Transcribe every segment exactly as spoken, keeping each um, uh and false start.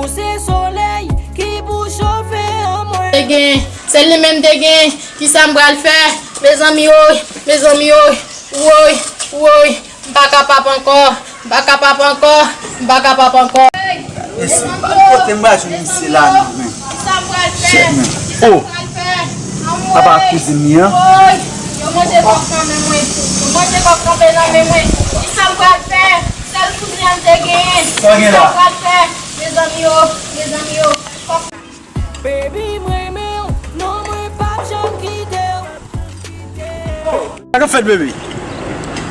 Ou se solèy ki pou chofe an mwen. Te gen, se li menm te gen. Kisa m pral fè? Mezanmi, woy, mezanmi, woy, woy, woy. M pa kapab ankò, m pa kapab ankò, m pa kapab ankò. Mesye, pa kote m pral jwenn misye la non, men. Shit, men. Oh! Apa kouzin li an? Yo manje kòk nan men mwen. Yo manje kòk kanpe nan men mwen. Kisa m pral fè? Sèl kouzin an m te genyen. Sa w gen la? Kisa m pral fè? Mezanmi yo, mezanmi yo. Baby, m renmen w, non mwen p ap janm kite w. Sa k ap fèt, baby?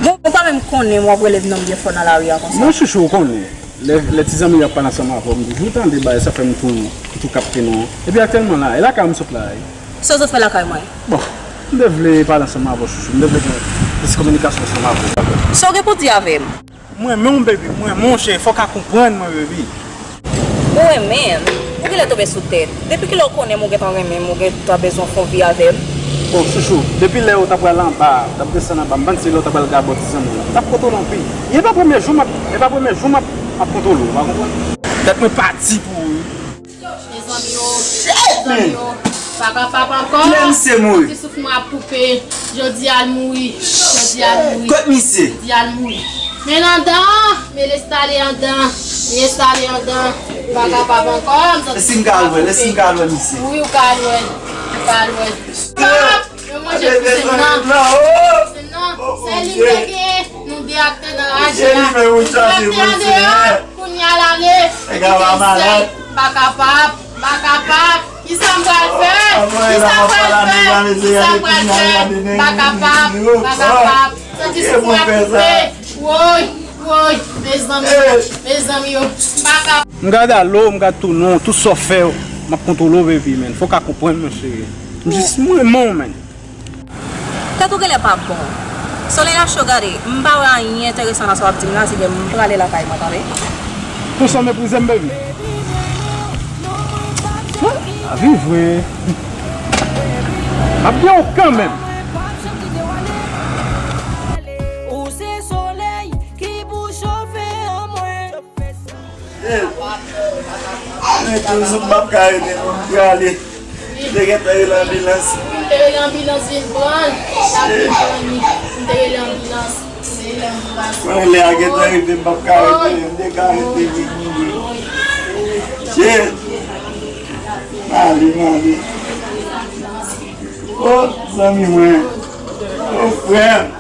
Bon, ou pa menm konnen w ap rele non m byen fò nan lari a konsa. Non, chouchou, ou konnen. Lè, lè ti zanmi yo ap pale ansanm avè w, m toujou tande bagay sa fè m tou, m tou kapte non. Epi aktyèlman la, e lakay ou m sot la, wi. Sa w sot fè lakay mwen? Bon, m te vle pale ansanm avè w, chouchou. M te vle gen plis kominikasyon ansanm avè w. Sa w gen pou di avè m? M renmen w, baby, m renmen w, cheri. Fò w ka konprann mwen, baby. Ou renmen m? Ou genlè tonbe sou tèt. Depi kilè w konnen m ou gentan renmen m, ou gentan bezwen fè yon vi avè m? Oh, chouchou, depi lè ou t ap pral anba, ou t ap desann anba, m panse lè ou t ap pral gade bò ti zanmi w la, m t ap kontwole w anpil. E pa premye jou m ap, e pa premye jou m ap, m ap kontwole w, ou pa konprann? Tèt mwen pati pou ou, wi. Mezanmi yo, mezanmi yo, m pa kapab ankò. Kilè misye mouri? Ti souf mwen ap koupe. Jodi a l mouri. Jodi a l mouri. Kot misye? Jodi a l mouri. Men l andan, men l enstale andan. Men l enstale andan. M pa kapab ankò. M santi souf mwen ap koupe. Èske m ka al wè l? Èske m ka al wè misye? Wi, ou ka al wè l. Ou ka al wè l. Yo manje kouzin nan. Kouzin nan. Se li m te gen. Nou de ak te nan raje a. Nou de ak te andeyò. Kounye a l ale. Li gen sèk. M pa kapab. M pa kapab. Kisa m pral fè? Kisa m pral fè? Kisa m pral fè? M pa kapab. M pa kapab. Santi souf mwen ap koupe. Woy, woy. Mezanmi. Mezanmi yo. M pa kapab. M gade alo, m gade tounen w, tout sa w fè, m ap kontwole w, baby, man. Fò w ka konprann mwen, cheri. M jis, m renmen w, man. Tèt ou genlè pa bon. Solèy la cho, gade. M pa wè anyen enteresan nan sa w ap di m la, se ke m prale lakay mwen, tande. Konsa w meprize m, baby? Lavi vre. M ap gen w kanmenm. Ou se solèy ki pou chofe an mwen. Men toujou m p ap ka rete non, m prale. M te gentan rele anbilans. Wi, m te rele anbilans vin pran l. L ap vin pran li. M te rele anbilans. M te rele anbilans. Konnen lè a gentan rive, m p ap ka rete, m te ka rete vin mouri. Shit! M ale, m ale. Oh, zanmi mwen. Oh, frè m.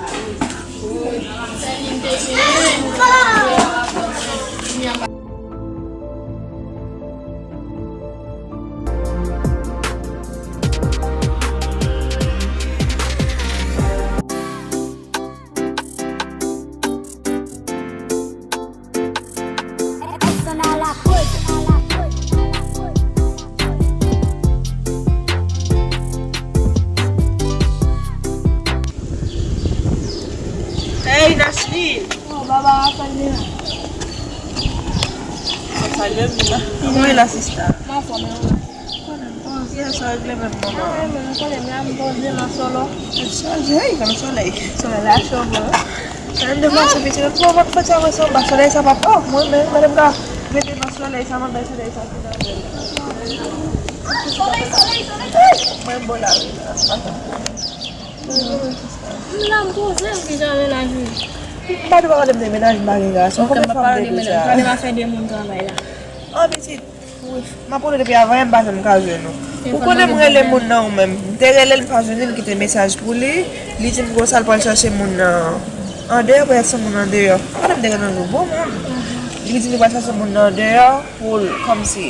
Hey, Nashlin! Oh, baba, Rafael vin la. Rafael vin la. Kòman w ye la, sista? M anfòm, e ou? Konnen m poze, sa regle menm manman. Mwen menm, konnen m la, m poze nan solo. Tèt chaje, hey, nan solèy. Solèy la cho vre. Sa m te panse pitit, mwen mwen fè sa mwen sanba solèy sa pa, oh, mwen menm, gade m ka rete nan solèy sa, mwen bay solèy sa ki nan men. Mwen bo la, wi, la. M la m poze, m ki jan menaj ou. M pa di pa pale m de menaj, m pa gen gason. Ok, m pa pale de menaj, pale m afè de moun travay la. Oh, pitit. M ap rele depi avan yè, m pa janm ka jwenn ou. Ou konnen m rele moun nan ou menm. M te rele l, m pa jwenn li, m kite mesaj pou li. Li di m konsa l pral chache moun nan andeyò, pral chache moun andeyò. Pandan m te rele l, bon moun. Li di li pral chache moun nan andeyò pou l, kòmsi,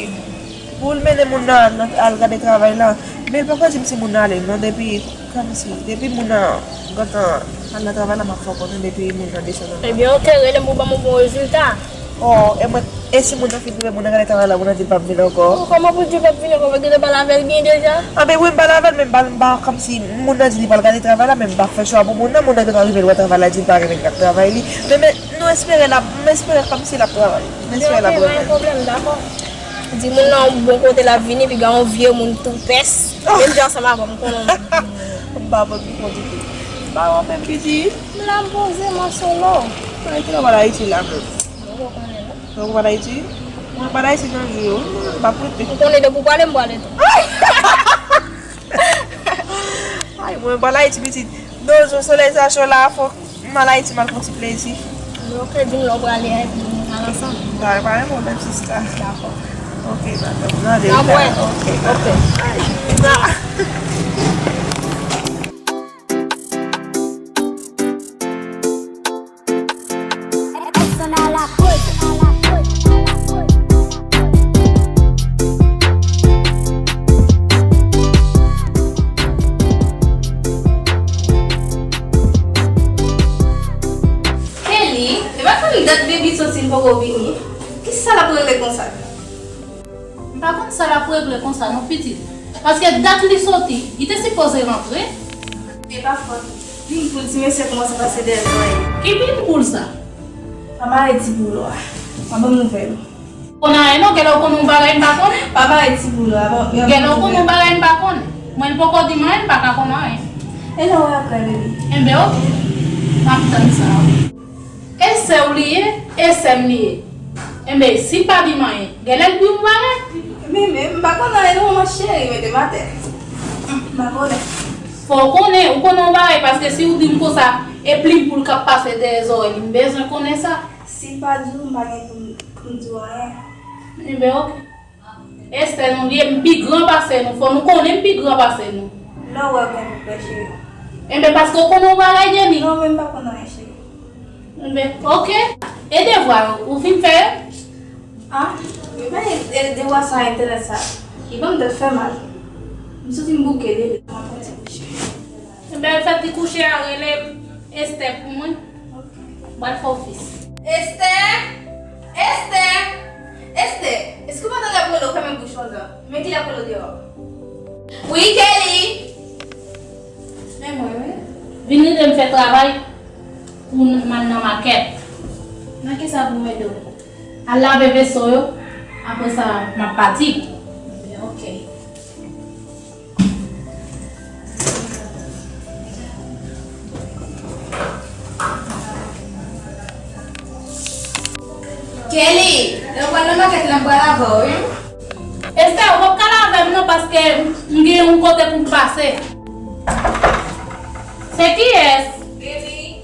pou l mennen moun nan al, al gade travay la. Men l poko di m si moun nan ale non, depi Kòmsi, depi moun nan gentan al nan travay la, m ap fè w konnen depi moun nan desann nan. Ebyen, oke, rele m pou ban m yon bon rezilta. Oh, e mwen, e si moun nan fin rive, moun nan gade travay la, moun nan di l p ap vin ankò? Oh, kòman pou l di l p ap vin ankò? Mwen gentan pale avè l byen deja. Anben wi, m pale avè l, men m pa, m pa, kòmsi, moun nan di li pral gade travay la, men m pa fè chwa pou moun nan, moun nan gentan rive, l wè travay la, di l pa renmen gad travay li. Men, men, nou espere l ap, m espere kòmsi l ap travay. M espere l ap travay. Ebyen, oke, pa gen pwoblèm, dakò. Di moun nan yon bon kote l ap vini, piga yon vye moun tou pès. Menm jan ansanm avè m, konnen yon moun. M pa bon pou konn ditou. M pa wè menm piti. M la m poze m an solo. Konnen ki lè w pral Ayiti la menm? Mwen poko konnen non. Mwen poko pral Ayiti? Mwen pa nan Ayiti nan jou yo, m pa prete. Ou konnen depi w prale, m prale tou. Ay, mwen pa nan Ayiti, pitit. Non, jou solèy sa cho la, fòk m al Ayiti, m al fè yon ti plezi. Ok, di m lè w prale a, epi nou al ansanm. Ba, pa gen pwoblèm, sista. Dakò. Ok, dakò. N a de. N ap wè. Ok, dakò. Ay, sista. Kelly, e pa konn dat Baby soti l poko vini. Kisa l ap regle konsa? M pa konn sa l ap regle konsa non, pitit. Paske dat li soti, li te sipoze rantre. E pa fòt li. Pinpoul ti mesye kòmanse pase dèyè zòrèy li. Ki pinpoul sa? Pa mare ti boul ou a. Pa ban m nouvèl ou. Konn anyen non, genlè w konn yon bagay m pa konnen. Pa mare ti boul ou a. Genlè w konn yon bagay m pa konnen. Mwen, l poko di m anyen, m pa ka konn anyen. E lè w wè apre, baby. Enben, oke. M ap tann sa, wi. E sè w li ye, e sè m li ye. Enben, si l pa di m anyen, genlè l di w m bagay. Men, men, m pa konn anyen non, manman cheri, mete m atè. M pa konnen. Fò w konnen, ou konnen yon bagay, paske si w di m konsa, e pinpoul k ap pase dèyè zòrèy li, m bezwen konnen sa. Si l pa di w, m pa gen pou m, pou m di w anyen. Enben, oke. Estè nou li ye, m pi gran pase nou. Fò nou konnen m pi gran pase nou. Lè w wè gen pou fè, cheri. Enben, paske w konnen yon bagay, Jenny. Non, men m pa konn anyen, cheri. Enben, oke. E devwa yo, ou fin fè yo? Ah, men e devwa sa entènèt sa. Li ban m tèt fè mal. M santi m bouke depi m ap fè ti kouche. Enben, fè ti kouche a, rele Estè pou mwen. Mwen fè ofis. Estè! Estè! Estè! Èske w pa tande ap rele w? Fèmen bouch ou anndan. Men ki lè ap rele w deyò. Wi, Kelly! Men mwen, wi. Vin ede m fè travay pou m al nan makèt. Nan ki sa pou m ede w? Al lave veso yo, apre sa, m ap pati. Ok. Kelly, lè w pral nan makèt la, m pral avè w, wi. Esther, ou p ap ka lave m non, paske m gen yon kote pou m pase. Se kiyès? Baby.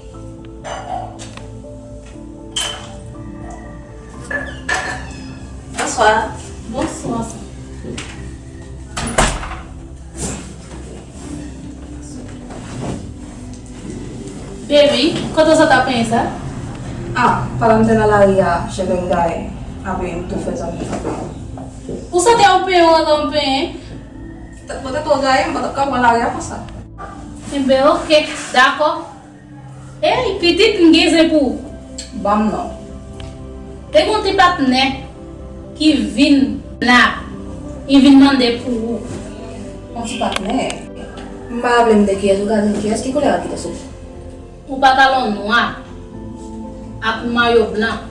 Bonswa. Bonswa. Baby, kote w sot ap penyen sa? Ah, pandan m te nan lari a, cheve m gaye. Apre m tou fè zanmi m ap penyen. Ou sot ap penyen, ou antre ap penyen? Poutèt ou gaye, m pa t ap ka pran lari a konsa. Enben, oke, dakò. Ey, pitit, m gen zen pou ou. Ban m non. Te gon ti patnè ki vin la, li vin mande pou ou. Yon ti patnè? M pa raple m de kiyès, ou ka di m kiyès, ki koulè rad ki te sou li? Yon pantalon nwa ak yon mayo blan.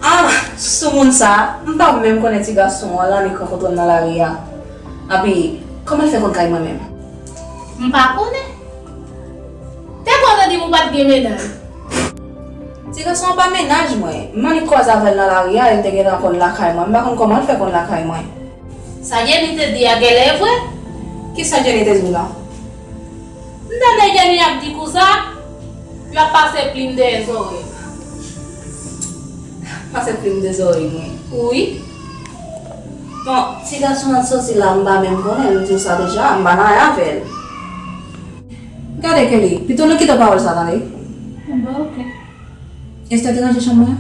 Ah, sou moun sa, m pa menm konnen ti gason an, l annik rankontre m nan lari a. Epi, kòman l fè konn kay mwen menm? M pa konnen. Te kwè w te di m ou pa t gen mennaj. Ti gason an pa mennaj mwen. M annik kwaze avè l nan lari a, e l te gentan konn lakay mwen. M pa konn kòman l fè konn lakay mwen. Sa Jenny te di a genlè vre? Kisa Jenny te di w la? M tande Jenny ap di konsa, y ap pase plim dèyè zòrèy. Pase plim dèyè zòrèy mwen. Wi. Bon, ti gason an soti la, m pa menm konnen l, m di w sa deja, m pa nan anyen avè l. Gade Kelly, pito nou kite pawòl sa, tande. Bon, oke. Esther te ranje chanm mwen?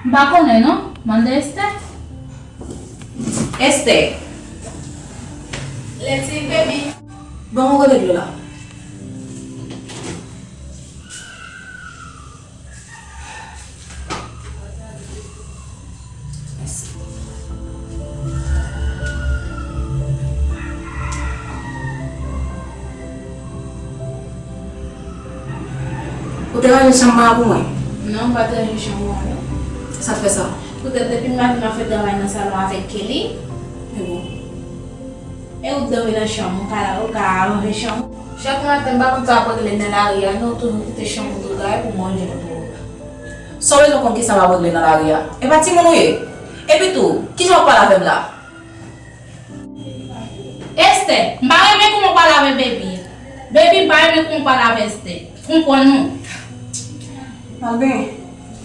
M pa konnen non. Mande Esther. Esther. Leti, baby. Ban mwen rele dlo la. Mèsi. Ou te ranje chanm mwen an pou mwen? Non, m pa t ranje chanm ou an, non. Sa k fè sa? Poutèt depi maten m ap fè travay nan salon avèk Kelly. E bon. E ou t dòmi nan chanm ou, ou ka, ou ka aranje chanm ou. Chak maten, m pa konn sa w ap regle nan lari a, non, ou toujou kite chanm ou tou gaye pou manje pou ou. Sa w bezwen konn kisa m ap regle nan lari a? E pa timoun ou ye? Epi tou, kijan w pale avè m la? Estè, m pa renmen kouman w pale avè Baby. Baby, m pa renmen kouman w pale avè Estè. Konprann ou? Al benyen.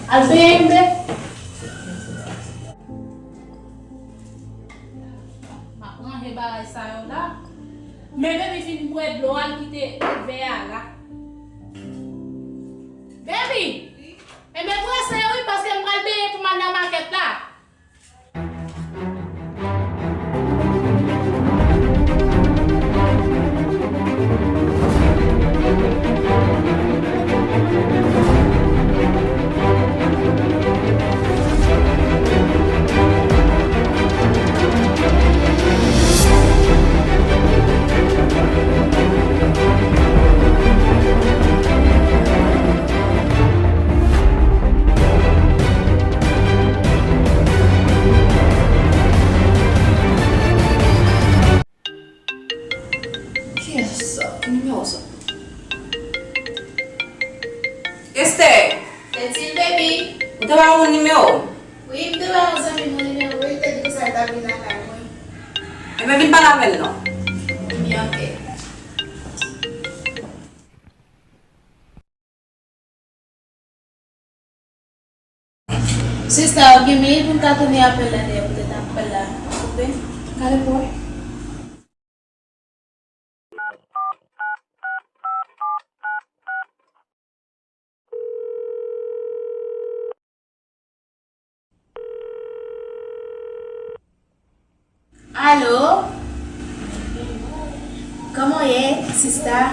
Al benyen, bebe. M ap ranje bagay sa yo la. Men Baby fin bwè dlo a, l kite vè a la. Baby! Enben, prese wi, paske m pral benyen pou m al nan makèt la. Kiyès sa? Ki nimewo sa? Esther! Cécile, baby! Ou te ba yon moun nimewo w? Wi, m te ba yon zanmi m yon nimewo, wi, li te di konsa li t ap vin lakay mwen. Ebyen, vin pale avè l non. Ebyen, ok. Sista, ou gen minit pou m ka tounen apèl la dèyè poutèt apèl la koupe? Gade pou wè. Alo? Kòman w ye, sista?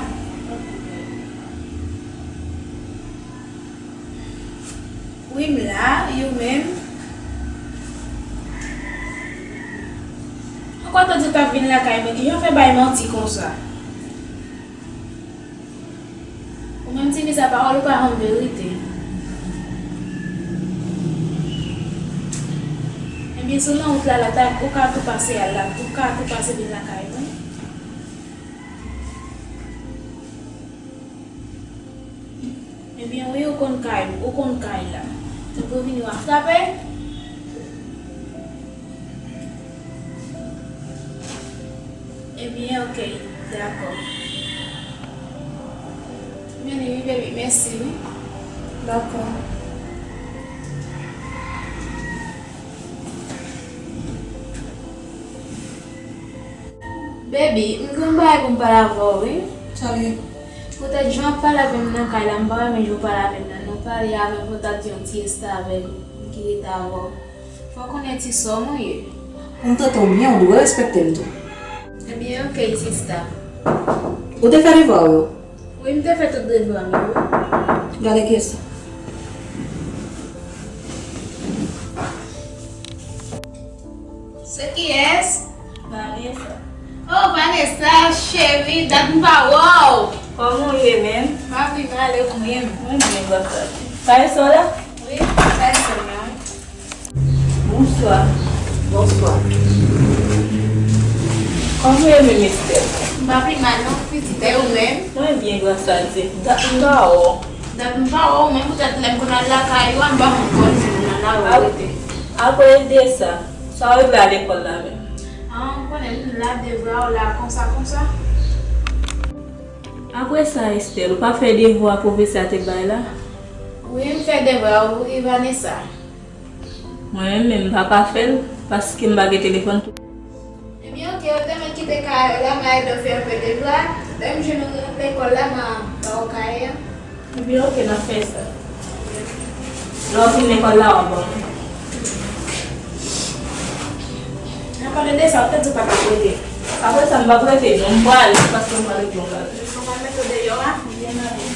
Wi, m la, e ou menm? Ankò tande w t ap vin lakay mwen, kijan w fè bay manti konsa? Ou menm ti fi sa, pawòl ou pa janm verite. Ebyen, si w nan wout la, la, ta, ou ka tou pase al la, ou ka tou pase vin lakay mwen. Ebyen, wi, ou konn kay, ou konn kay la. Tanpri vini w a frape. Ebyen, ok, dakò. Vini wi, baby, mèsi wi. Dakò. Baby, m gen yon bagay pou m pale avè w, wi. Sa l ye? Poutèt jan w ap pale avè m nan kay la, m pa renmen jan w pale avè m nan, non. Pale avè m, poutèt yon ti estè avèk ou, m ki rete avè w. Fò w konnen ti sè w mwen ye. Pou m trete w byen, ou dwe respekte m tou. Ebyen, ok, sista. Ou te fè devwa w yo? Wi, m te fè tout devwa m yo, wi. Gade kiyès sa. Se kiyès? Vanessa. Oh, Vanessa, cheri, dat m pa wè w. Kòman w ye menm? M ap vin ale ou menm. Mwen byen, gras a Dye. Vanessa w la? Wi, Vanessa w la. Bonswa. Bonswa. Kòman w ye menm, Esther? M pa pi mal non, pitit, e ou menm? Mwen byen, gras a Dye. Dat m pa wè w. Dat m pa wè w, men poutèt lè m konn al lakay ou a, m pa konn kò m jwenn ou nan lari w rete. Apre de sa, sa w regle a lekòl la menm? An, ou konnen m lave devwa w la konsa, konsa. Apre sa, Esther, ou pa fè devwa pwofesè a te bay la? Wi, m fè devwa w, wi, Vanessa. Mwen menm, m pa ka fè l, paske m pa gen telefòn tou. Ebyen, ok, ou te mèt kite kay la, m a ede w fè yon pe devwa. Lè m jwenn ou lekòl la, m a ba w kay an. Ebyen, ok, n a fè sa. Lè w fin lekòl la, w a ban mwen. An palan de sa, ou te di w pa t ap rete. Apre sa, m p ap rete, non, m prale, paske m prale pran gaz. Ou pral mete w deyò a? Byen ale.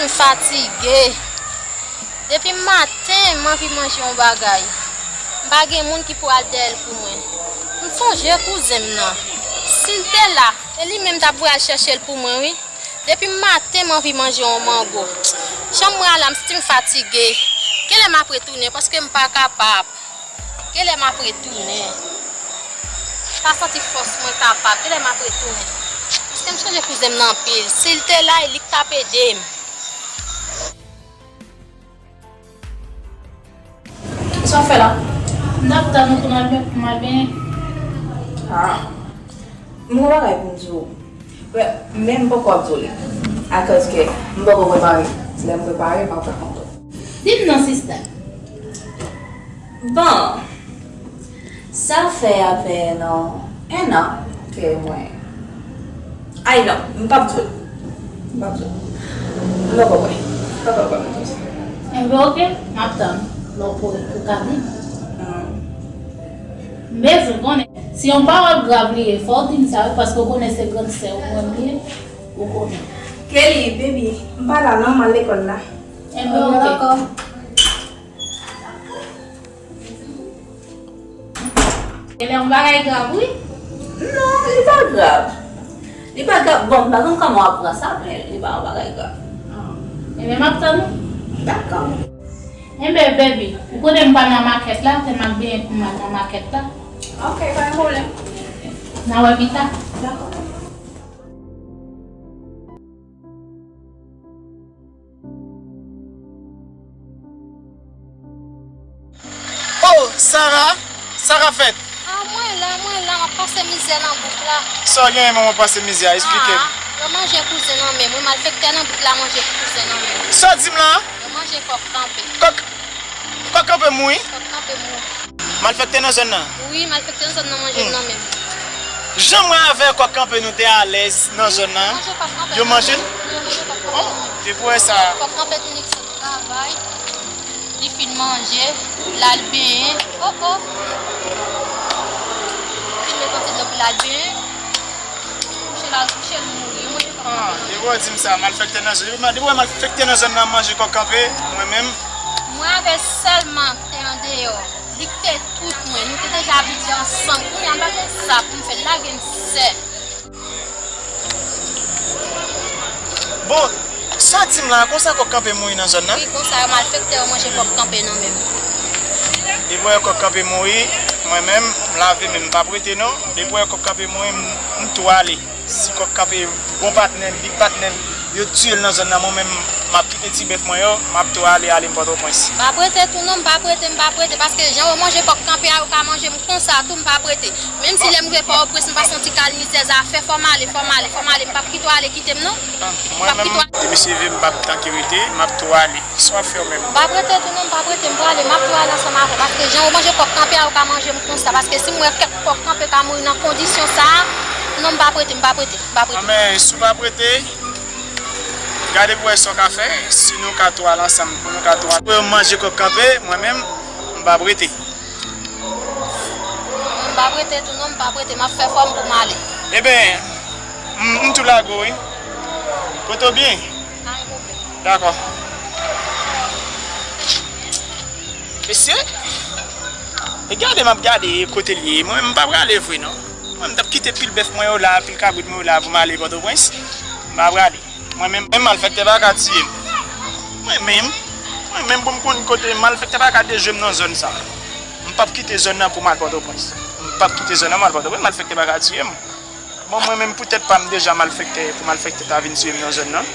M fatige. Depi maten, m anvi manje yon bagay. M pa gen moun ki pou al dèyè l pou mwen. M sonje kouzen m nan. Si l te la, e li menm t ap voye al chèche l pou mwen, wi. Depi maten, m anvi manje yon mango. Jan m pral la, m santi m fatige. Kilè m ap retounen? Paske m pa kapab. Kilè m ap retounen? Pa santi fòs mwen kapab. Kilè m ap retounen? Paske m sonje kouzen m nan anpil. Si l te la, e li k t ap ede m. Sa w fè la? M t ap tann ou pou n al ben-, pou m al benyen. Ah. M gen yon bagay pou m di w. Men m poko ap di w li. Akoz ke m poko prepare. Lè m prepare, m ap rakonte w. Di m non, sista. Bon, sa fè apèn en an ke mwen. Ay non, m p ap di w. M p ap di w. M poko kwè. M poko kwè m di w sa. Enben, oke, m ap tann lè w pou, pou w ka di m. Hmm. M bezwen konnen. Si yon pawòl grav li ye, fò w di m sa wi, paske w konnen se grann sè w mwen m ye, ou konnen. Kelly, baby, m pa la non, m al lekòl la. Enben, oke. Dakò. Genlè yon bagay grav, wi. Non, li pa grav. Li pa grav. Bon, m pa konn kòman w ap pran sa, men li pa yon bagay grav. Ah. Enben, m ap tann ou. Dakò. Enben, baby, ou konnen m pral nan makèt la, fè m ap benyen pou m al nan makèt la. Ok, pa gen pwoblèm. N a wè pita. Dakò. Oh, Sara! Sara fèt! Ah, mwen la, mwen la, m ap pase mizè nan bouk la. Sa w genyen, manman, pase mizè a? Esplike m. Ah, yo manje kouzen nan men mwen, malfektè nan bouk la manje kouzen nan men mwen. Sa w di m la? Yo manje kòk kanpe. Kòk, kòk kanpe mouri? Kòk kanpe mouri. Malfektè nan zòn nan? Wi, malfektè nan zòn nan manje m nan men m. Jan mwen avè kòk kanpe nou te alèz nan zòn nan, yo manje l? Wi, yo manje kòk kanpe. Oh, depi w wè sa. Kòk kanpe tounen ki sot travay, li fin manje, l al benyen. Oh, oh. Fin met yon ti dlo pou l al benyen. Kouche l al kouche, l mouri. Yo manje kòk kanpe. Ah, depi w di m sa, malfektè nan zòn. Depi w wè malfektè nan zòn nan manje kòk kanpe, mwen menm. Mwen avè l sèlman te andeyò. Li kite tout mwen. Nou te deja abitye ansanm. Kounye a m pa gen sa pou m fè. L lage m sèl. Bon, sa w di m la, konsa kòk kanpe mouri nan zòn nan? Wi, konsa yo malfektè yo manje kòk kanpe nan men m. Depi w wè kòk kanpe mouri, mwen menm, m lave men m p ap rete non. Depi w wè kòk kanpe mouri, m, m tou ale. Si kòk kanpe bon patnè m, big patnè m, yo tiye l nan zòn nan, mwen menm, m ap kite ti bèf mwen yo, m ap tou ale, ale m Pòtoprens. M p ap rete tou non, m p ap rete, m p ap rete, paske jan yo manje kòk kanpe a, yo ka manje m konsa tou, m p ap rete. Menm si lè m rive Pòtoprens, m pase yon ti kal mizè, zafè, fò m ale, fò m ale, fò m ale, m p ap kite w ale kite m non. Ah, mwen menm, depi se vre m p ap tanke rete, m ap tou ale. Sa w ap fè w menm? M p ap rete tou non, m p ap rete, m prale, m ap tou ale ansanm avè w, paske jan yo manje kòk kanpe a, yo ka manje m konsa, paske si m wè kèk kòk kanpe ka mouri nan kondisyon sa a, non, m p ap rete, m p ap rete, m p ap rete. Anben, si w p ap rete, gade pou w wè sa w ka fè, si nou ka tou al ansanm, pou nou ka tou al. Pou yo manje kòk kanpe, mwen menm, m p ap rete. Mwen, m p ap rete tou non, m p ap rete, m ap fè fò m pou m ale. Eben, m, m tou lage w, wi. Pote w byen. Pa gen pwoblèm. Dakò. Mesye, e gade m ap gade kote l ye. Mwen, m pa prale vre non. Mwen, m t ap kite pil bèf mwen yo la, pil kabrit mwen yo la pou m ale Pòtoprens. M pa prale. Mwen menm, menm malfektè pa ka tiye m. Mwen menm, mwen menm pou m konn kote malfektè pa ka dejwe m nan zòn sa. M p ap kite zòn nan pou m al Pòtoprens. M p ap kite zòn nan m al Pòtoprens, malfektè pa ka tiye m. Bon, mwen menm pou tèt pa m deja malfektè, pou malfektè ta vin tiye m nan zòn nan.